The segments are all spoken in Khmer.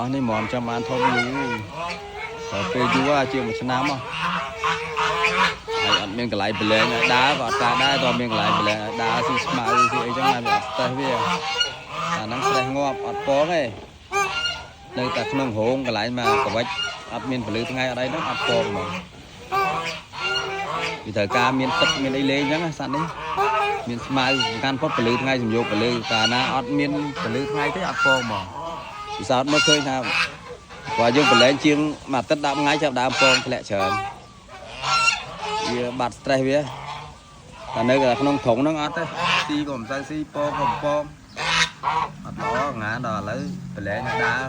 អស់នេះមិនចាំបានធំយូរតែពេលយូរជាងមួយឆ្នាំហ៎ហើយអត់មានកន្លែងប្រឡែងឲ្យដើរក៏អត់កើតដែរតើមានកន្លែងប្រឡែងឲ្យដើរស៊ីស្មៅស៊ីអីចឹងណាវាអត់ stress វាអាហ្នឹង stress ងាប់អត់ពងទេនៅតែក្នុងរោងកន្លែងមកកវិចអត់មានពលឺថ្ងៃអត់អីហ្នឹងអត់ពងហ្មងវាត្រូវការមានទឹកមានអីលេងចឹងណាសត្វនេះមានស្មៅសំខាន់ផុតពលឺថ្ងៃសំយោគពលឺកាលណាអត់មានពលឺថ្ងៃទេអត់ពងហ្មងពិសោធន៍មកឃើញថាព្រោះយើងប្រឡែងជាងមួយអាទិត្យ10ថ្ងៃចាប់ដើមពងធ្លាក់ច្រើនវាបាត់ stress វាតែនៅក្នុងធុងហ្នឹងអត់ទេស៊ីក៏មិនសូវស៊ីពងក៏មិនពងអត់ល្អងាដល់ឥឡូវប្រឡែងឲ្យដើរ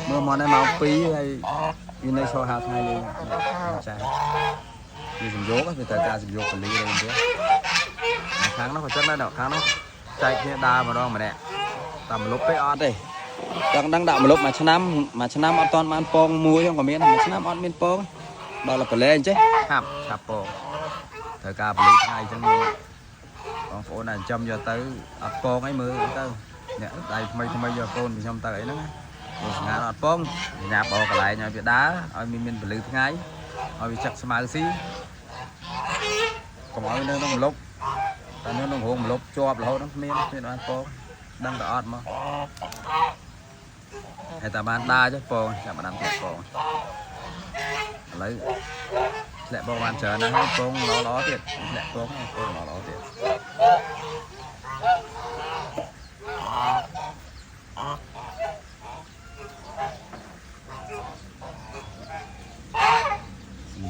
មើលមកនេះម៉ោង2ហើយវានៅឈរហាលថ្ងៃលេងចាស់វាសំយោគវាត្រូវការសំយោគពលីទៅទៀតខាងនោះក៏ចឹងដែរខាងនោះចែកគ្នាដើរម្ដងម្នាក់តាមលុបពេកអត់ទេចង់ដឹងដាក់ម្លប់មួយឆ្នាំមួយឆ្នាំអត់តាន់បានពងមួយហ្នឹងក៏មានមួយឆ្នាំអត់មានពងដល់តែប្រឡែងចេះឆាប់ឆាប់ពងត្រូវការពលីថ្ងៃអញ្ចឹងបងប្អូនដែលចិញ្ចឹមយកទៅអត់ពងអីមើលទៅអ្នកដៃថ្មីថ្មីយកកូនពីខ្ញុំទៅអីហ្នឹងណាសងាអត់ពងញ៉ាប់បកន្លែងឲ្យវាដើរឲ្យមានពលឺថ្ងៃឲ្យវាចឹកស្មៅស៊ីកុំឲ្យនៅក្នុងម្លប់តែនៅក្នុងរោងម្លប់ជាប់រហូតហ្នឹងគ្មានគ្មានបានពងដឹងតែអត់មកហើយតែបានដើរចុះពងចាប់បានទៀតពងឥឡូវធ្លាក់ពងបានច្រើនណាស់ហើយពងល្អល្អទៀតធ្លាក់ពងពងល្អល្អទៀត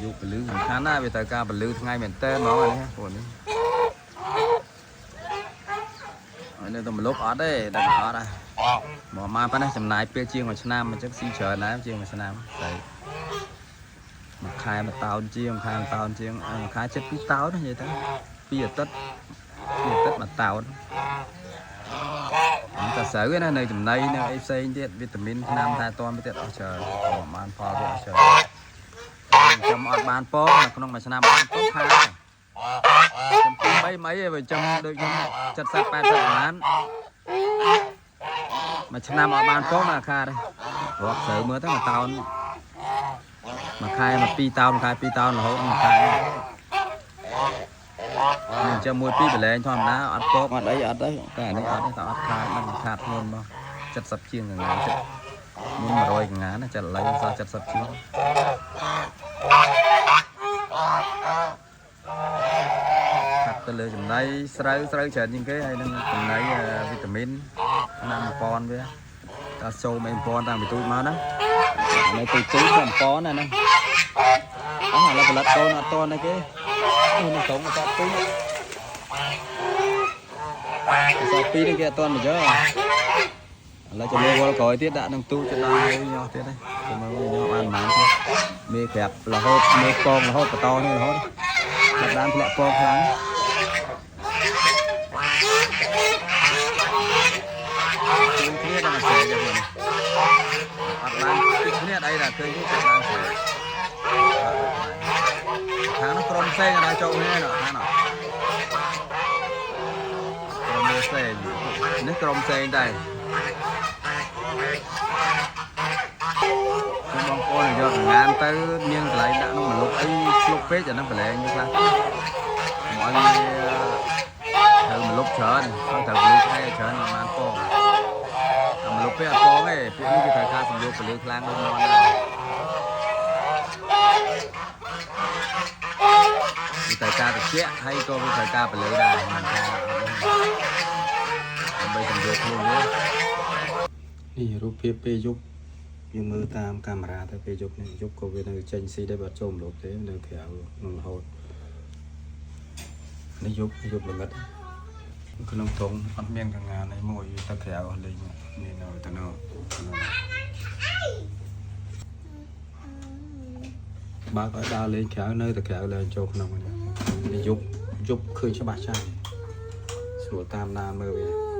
យកពលឺសំខាន់ណាស់វាត្រូវការពលឺថ្ងៃមែនតើហ្មងអានេះពួកនេះហើយនៅតែម្លប់អត់ទេដឹងអត់ហ่ะមកមកប៉ុណ្ណេះចំណាយពេលជាងមួយឆ្នាំអញ្ចឹងស៊ីច្រើនណាស់ជាងមួយឆ្នាំទៅមួយខែមួយតោនជាងមួយខែមួយតោនជាងមួយខែចិត្ត2តោននិយាយទៅពីអាទិត្យពីអាទិត្យមួយតោនតែស្រូវណានៅចំណីនៅអីផ្សេងទៀតវីតាមីនថ្នាំថែទាំទៅទៀតអស់ច្រើនប្រហែលផលវាអស់ច្រើនចាំអត់បានពងនៅក្នុងមួយឆ្នាំបានពងខាចំពី3មីឯងបើចាំដូចខ្ញុំ70 80លានមួយឆ្នាំអត់បានពងណាខាទេរាប់ស្រូវមើលទៅមួយតោនមួយខែមួយ2តោនមួយខែ2តោនរហូតមួយខែនេះចាំមួយពីរបលែងធម្មតាអត់ពងអត់អីអត់ទេតែអានេះអត់ទេតែអត់ខាតមិនខាតធ្ងន់មក70ជាងកងាចិត្តមុន100កងាណាចិត្តឥឡូវសល់70ជាងខាត់ទៅលើចំណីស្រូវស្រូវច្រើនជាងគេហើយនឹងចំណីវីតាមីនថ្នាំប៉ុនវាតើសូមអីប៉ុនតាំងពីទូចមកហ្នឹងនៅទូចទូចក៏ប៉ុនណាហ្នឹងអស់ឥឡូវផលិតកូនអត់តនទេគេនេះក្រុមអត់ពីរអត់ពីរនេះគេអត់តនមកយកឥឡូវចាំមើលវល់ក្រោយទៀតដាក់នឹងទូចទៅដល់ញោះទៀតហ្នឹងចាំមើលញោះបានប៉ុន្មានទៀតមេក្រាបរហូតមេពងរហូតបន្តនេះរហូតចាប់ដើមធ្លាក់ពងខ្លាំងជូនគ្នាដល់ស្រែចឹងនេះអត់បានពីគ្នាអីដល់ឃើញគេចាប់ដើមស្រែខាងនោះក្រុមផ្សេងអត់ដល់ចូលគ្នានោះខាងនោះក្រុមផ្សេងនេះក្រុមផ្សេងដែរខ្ញុំបងប្អូនយកកងានទៅមានកន្លែងដាក់ក្នុងម្លប់អីស្លុកពេកអាហ្នឹងប្រឡែងខ្លះកុំឲ្យវាត្រូវម្លប់ច្រើនហើយត្រូវពលឺថ្ងៃច្រើនមិនបានពងតែម្លប់ពេកអត់ពងទេពួកនេះវាត្រូវការសំយោគពលឺខ្លាំងដូចមាន់ដែរវាត្រូវការត្រជាក់ហើយក៏វាត្រូវការពលឺដែរមិនថាដើម្បីសំយោគខ្លួនវានេះរូបភាពពេលយប់យើងមើលតាមកាមេរ៉ាទៅពេលយប់នេះយប់ក៏វានៅចេញស៊ីដែរបើចូលម្លប់ទេនៅក្រៅក្នុងរហូតនេះយប់យប់ល្ងិតក្នុងធុងអត់មានកងានអីមួយទៅក្រៅអស់លេងនេះនៅទៅនៅបើកឲ្យដើរលេងក្រៅនៅតែក្រៅលែងចូលក្នុងនេះយប់យប់ឃើញច្បាស់ចាស់ស្រួលតាមដានមើលវា